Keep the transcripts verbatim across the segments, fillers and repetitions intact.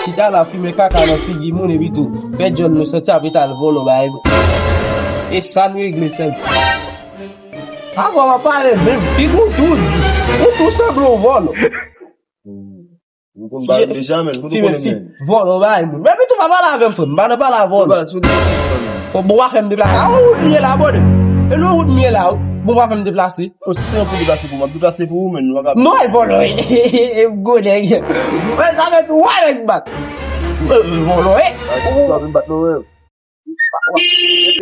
Chita la fimen kaka nan figi moun epi tou fè djòl nou santi ap etal vòlò bay. E sa n regle sèl. Avan w ap pale menm, ki nou tou di. Ou tou sanble yon vòlò. M konn ba deja, men m tou konnen men. Vòlò bay moun. Men pi tou pa pale avè m frè m, m pa nan pale a vòlò. Bon, bon, w a fè m deplase. A yon wout m ye la, bòdè. E nan wout m ye la, bon, w a fè m deplase. Fò se yon pou deplase pou mwen, deplase pou ou, men nou pa ka. Non, e vòlò, e, e, e, gwo nèg. Mwen sa fè tou, wa nèg bat. E, e, vòlò, e. A, ti pou ap bat nou, men.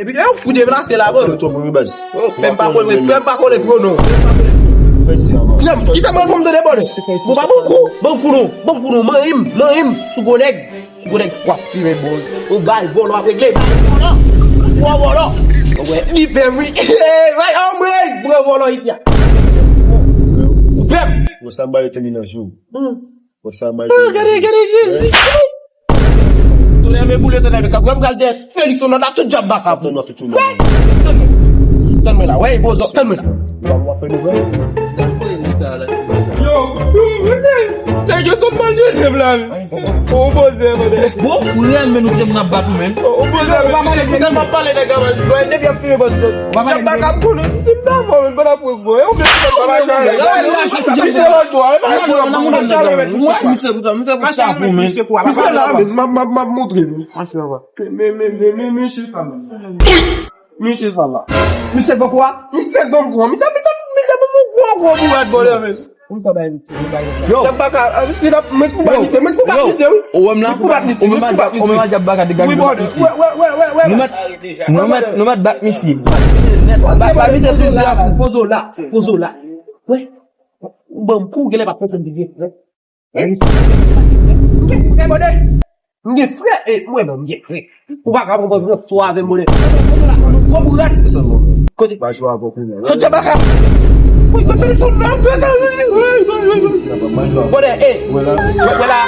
Epi, e, ou fou deplase la, bòdè. Tou pou baz. Fè m pa kole, fè m pa kole pou nou. Frè m, kisa mwen pou m tande, bòdè? Bon, pa bon kou, bon kou nou, bon kou nou, manyen m, manyen m, sou gwo nèg. Sou kote w ap fimen bon. Ou bay vòlò ap regle. Bay vòlò. Ou wè vòlò. Ou wè li pè wi. Bay anmwey. Pran vòlò isi a. Ou pè. Bon, sa m ba yo teni nan jou. Bon, sa m ba yo teni nan jou. Gade, gade Jezi. Tonè men boule tonè men kap wè m pral dèyè Felix on nan tout djab baka pou. Tann mwen. Tann mwen la. Wè, bozo, tann mwen la. Yo, yo, mesye. Nèg yo sot mal Joseph la. Bon, poze, poze. Bon, frè, men nou te moun ap bat ou, men. Bon, poze, men. Ou pa pale, m ap pale, nèg, avan. Bon, depi ap fini, bon, bon. Ou pa pale, nèg. Baka pou nou. Ti m nan, bon, men, bon, ap pran, bon. E ou menm, bon, baka. Misye lòt bò, e pa misye lòt bò. Misye pou sa, misye pou sa pou, men. Misye la, men, m ap, m ap, m ap montre nou. Misye la. Misye sa la. Misye bon kou a? Misye bon kou a. Misye, misye, misye bon kou a, gwo bourad, bòdè, men. Misye bay misye, misye bay misye. Yo. Djab baka, a, misye la, men pou bat misye, men pou bat misye, wi. Ou wè m la? Men pou bat misye, men pou bat misye. Ou wè m la djab baka degaje. Wi, bòdè. Wè, wè, wè, wè, wè. Nou mèt, nou mèt, nou mèt bat misye. Nèt, bat, bat misye tou, la, pozo la, pozo la. Wè. Ou ban m kou, genlè pa konsantre vye frè. M gen frè, bòdè. M gen frè, e, mwen menm, m gen frè. Ou pa ka konprann frè, swa avè m, bòdè. Gwo bourad. Kote? Kote baka? Bòdè, e. Wè la.